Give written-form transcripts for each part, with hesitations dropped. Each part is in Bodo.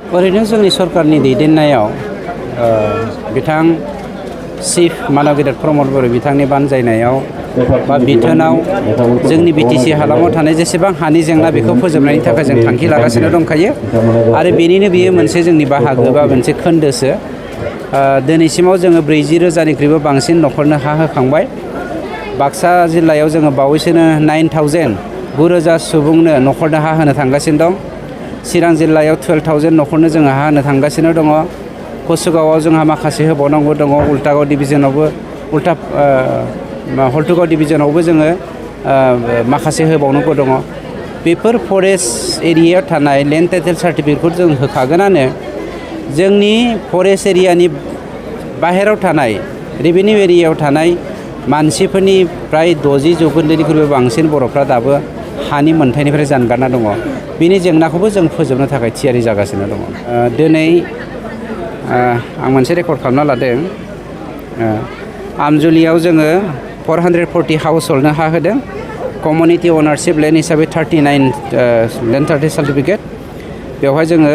ओरैनो जोंनि सरकारनि दैदेननायाव बिथां चिफ मानव गेदेर प्रमद बर' बिथांनि बानजायनायाव बा बिथोनाव जोंनि बिटिसि हालामाव थानाय जेसेबां हानि जेंना बेखौ फोजोबनायनि थाखाय जों थांखि लागासिनो दंखायो आरो बेनिनो बेयो मोनसे जोंनि बाहागो बा मोनसे खोन्दोसो। दिनैसिमाव जोङो 40,000निख्रुइबो बांसिन न'खरनो हा होखांबाय। बाक्सा जिल्लायाव जोङो बावैसोनो 9,000 सुबुंनो न'खरनो हा होनो थांगासिनो दं। चिरां जिल्लायाव 12,000 न'खरनो जोङो हा होनो थांगासिनो दङ। कसुगावआव जोंहा माखासे होबावनांगौ दङ। उल्टागाव डिभिजनावबो हल्टुगाव डिभिजनावबो जोङो माखासे होबावनांगौ दङ। बेफोर फरेस्ट एरियायाव थानाय लेन्ड टाइटेल सार्टिफिकेटखौ जों होखागोनानो। जोंनि फरेस्ट एरियानि बाहेरायाव थानाय रेभिनिउ एरियायाव थानाय मानसिफोरनि फ्राय 60% बांसिन बर'फ्रा दाबो हानि मोनथायनिफ्राय जानगारना दङ। बिनि जेंनाखौबो जों फोजोबनो थाखाय थियारि जागासिनो दङ। दिनै आं मोनसे रेकर्ड खालामना लादों। आमजुलियाव जोङो 440 हाउस हल्डनो हा होदों। कमिउनिटि अनारशिप लेन्ड हिसाबै 39 लेन्ड टाइटेल सार्टिफिकेट। बेवहाय जोङो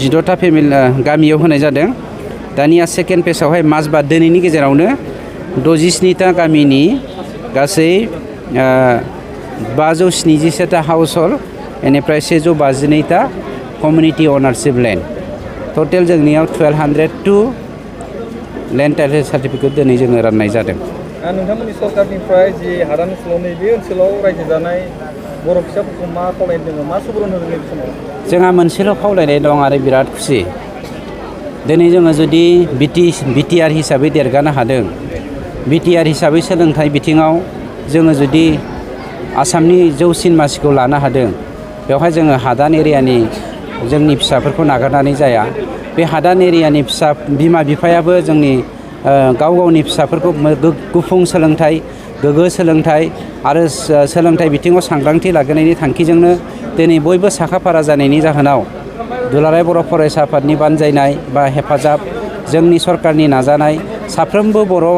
16टा गामियाव होनाय जादों। दानिया सेकेन्ड फेजआवहाय माजबाद दिनैनि गेजेरावनो 67टा गामिनि गासै 577टा हाउस हल्ड बेनिफ्राय 152टा कमिउनिटि अनारशिप लेन्ड टटेल जोंनियाव 1202 लेन्ड टाइटेल सार्टिफिकेट दिनै जोङो राननाय जादों। नोंथांमोननि सरकारनिफ्राय जि हादान ओनसोलाव नैबे ओनसोलाव रायजो जानाय बर' फिसाफोरखौ मा खावलायनो दङ, मा सुबुरुन होदों नैबे समाव? जोंहा मोनसेल' खावलायनाय दं आरो बिराद खुसि। दिनै जोङो जुदि बिटिआर हिसाबै देरगानो हादों, बिटिआर हिसाबै सोलोंथाइ बिथिङाव जोङो जुदि आसामनि जौसिन मासिखौ लानो हादों, बेवहाय जोङो हादान एरियानि जोंनि फिसाफोरखौ नागारनानै जाया। बे हादान एरियानि बिमा बिफायाबो जोंनि गाव गावनि फिसाफोरखौ गुफुं सोलोंथाइ, गोग्गो सोलोंथाइ आरो सोलोंथाइ बिथिङाव सांग्रांथि लाखिनायनि थांखिजोंनो दिनै बयबो साखाफारा जानायनि जाहोनाव दुलाराय बर' फरायसा आफादनि बानजायनाय बा हेफाजाब, जोंनि सरकारनि नाजानाय, साफ्रोमबो बर'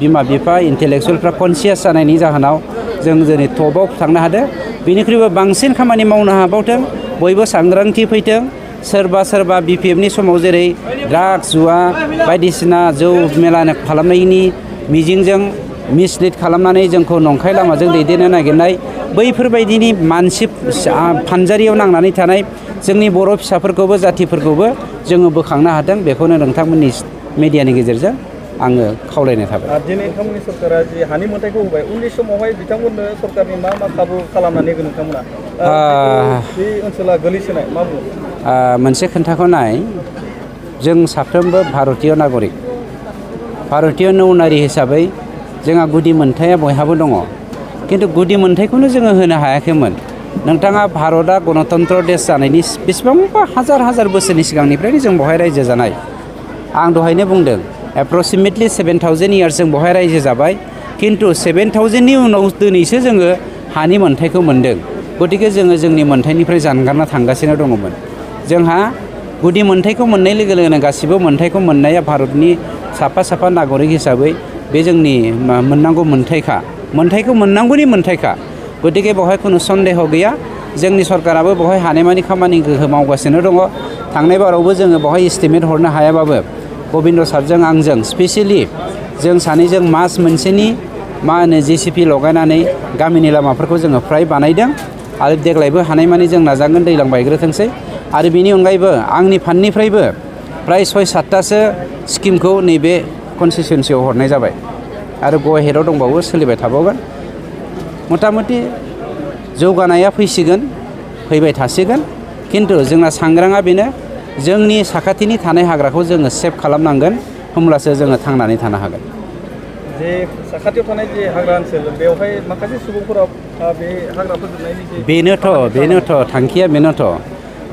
बिमा बिफा इन्टेलेक्सुवेलफ्रा कनसियास जानायनि जाहोनाव जों दिनै टपआव थांनो हादों। बेनिख्रुइबो बांसिन खामानि मावनो हाबावथों, बयबो सांग्रांथि फैथों। सोरबा BPFनि समाव जेरै ड्राग्स, जुवा बायदिसिना जौ मेला खालामनायनि मिजिंजों मिसलिड खालामनानै जोंखौ नंखाय लामाजों दैदेननो नागिरनाय, बैफोरबायदिनि मानसि फानजारियाव नांनानै थानाय जोंनि बर' फिसाफोरखौबो जाथिफोरखौबो जोङो बोखांनो हादों। बेखौनो नोंथांमोननि मिडियानि गेजेरजों आङो खावलायनाय थाबाय। दिनै नोंथांमोननि सरकारा जि हानि मोनथायखौ होबाय, उननि समावहाय बिथांमोननो सरकारनि मा खाबु खालामनानै होगोन नोंथांमोना? बे ओनसोला गोलैसोनाय मा बुङो? मोनसे खोन्थाखौ नाय, जों साफ्रोमबो भारतीय नागरिक, भारतीय नौनारि हिसाबै जोंहा गुदि मोनथाया बयहाबो दङ। खिन्थु गुदि मोनथायखौनो जोङो होनो हायाखैमोन। नोंथाङा भारतआ गणतन्त्र देश जानायनि बेसेबांबा हाजार बोसोरनि सिगांनिफ्रायनो जों बेवहाय रायजो जानाय। आं दहायनो बुंदों एप्रक्सिमेटलि 7,000 इयार्स जों बेवहाय रायजो जाबाय। खिन्थु 7,000नि उनाव दिनैसो जोङो हानि मोनथायखौ मोन्दों। गतिके जोङो जोंनि मोनथायनिफ्राय जानगारना थांगासिनो दङमोन। जोंहा गुदि मोनथायखौ मोननाय लोगो लोगोनो गासिबो मोनथायखौ मोननाया भारतनि साफा नागरिक हिसाबै बे जोंनि मोननांगौ मोनथायखौ मोननांगौनि मोनथायखा। गतिके बेवहाय खुनु सन्देह गैया। जोंनि सरकाराबो बेवहाय हानायमानि खामानिखौ मावगासिनो दङ। थांनाय बारावबो जोङो बेवहाय एस्टिमेट हरनो हायाबाबो गबिन्द सारजों आंजों स्पेसियेलि जों सानैजों मास मोनसेनि JCP लगायनानै गामिनि लामाफोरखौ जोङो फ्राय बानायदों आरो देग्लायबो हानायमानि जों नाजागोन दैज्लां बायग्रोथोंसै। आरो बेनि अनगायैबो आंनि फान्डनिफ्रायबो फ्राय 6-7टासो स्किमखौ नैबे कनस्टिटुवेन्सियाव हरनाय जाबाय आरो गो हेडआव दंबावो, सोलिबाय थाबावगोन। मथा-मथि जौगानाया फैबाय थासिगोन। खिन्थु जोंना सांग्राङा बेनो, जोंनि साखाथिनि थानाय हाग्राखौ जोङो सेभ खालामनांगोन, होमब्लासो जोङो थांनानै थानो हागोन। जे साखाथियाव थानाय जे हाग्रा ओनसोल, बेवहाय माखासे सुबुंफोरा बे हाग्रा फोजोबनायनि बेनोथ' थांखिया बेनोथ'।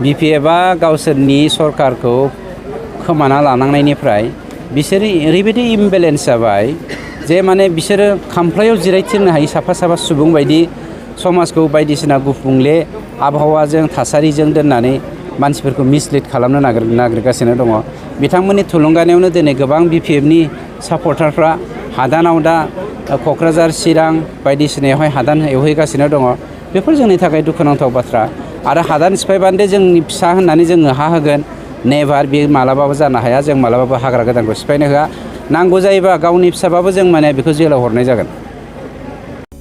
BPFआ गावसोरनि सरकारखौ खोमाना लानांनायनिफ्राय बिसोरो ओरैबायदि इमबेलेन्स जाबाय जे माने बिसोरो खामफ्लायाव जिरायथिंनो हायि साफा सुबुं बायदि समाजखौ बायदिसिना गुफुंले आबहावाजों थासारिजों दोननानै मानसिफोरखौ मिसलिड खालामनो नागिरगासिनो दङ। बिथांमोननि थुलुंगानायावनो दिनै गोबां BPFनि सापर्टारफ्रा हादानाव दा क'क्राझार, चिरां बायदिसिनायावहाय हादान एवहैगासिनो दङ। बेफोर जोंनि थाखाय दुखुनांथाव बाथ्रा। आरो हादान सिफायबान्दो जोंनि फिसा होननानै जोङो हा होगोन नेभार बे मालाबाबो जानो हाया जों मालाबाबो हाग्रा गोदानखौ सिफायनो होआ नांगौ जायोबा गावनि फिसाबाबो जों माने बेखौ जेलाव हरनाय जागोन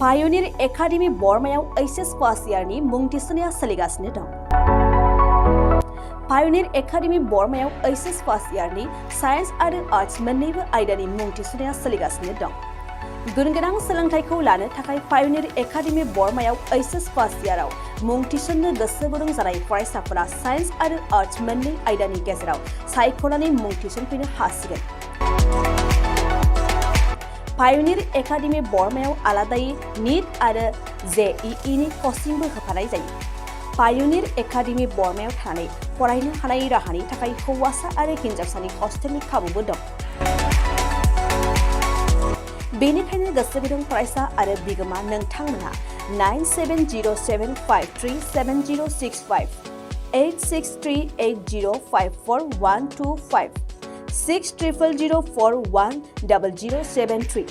पायनिर एकाडेमि बरमायाव एचएस फार्स्ट इयारनि मुं थिसननाया सोलिगासिनो दं पायनिर एकाडेमि बरमायाव एचएस फार्स्ट इयारनि साइन्स आरो आर्ट्स मोन्नैबो आयदानि मुं थिसननाया सोलिगासिनो दं गुन गोनां सोलोंथाइखौ लानो थाखाय पायनिर एकाडेमि बरमायाव एचएस फार्स्ट इयाराव मुं थिसननो गोसो गुदुं जानाय फरायसाफोरा साइन्स आरो आर्ट्स मोन्नै आयदानि गेजेराव सायख'नानै मुं थिसनफैनो हासिगोन पायनिर एकाडेमि बरमायाव आलादायै नीट आरो JEE नि कचिंबो होफानाय जायो पायनिर एकाडेमि बरमायाव थानानै फरायनो हानाय राहानि थाखाय हौवासा आरो हिन्जावसानि हस्टेलनि खाबुबो दं बेनिखायनो गोसो गुदुं फरायसा आरो बिगोमा नोंथांमोनहा 9707537065 8638054125 6000410073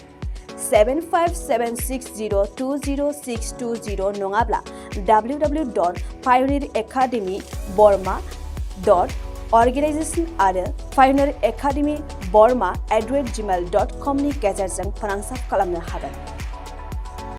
7576020620 नङाब्ला www.pioneeracademyborma.organization आरो pioneeracademyborma@gmail.com नि गेजेरजों फोनांजाब खालामनो हागोन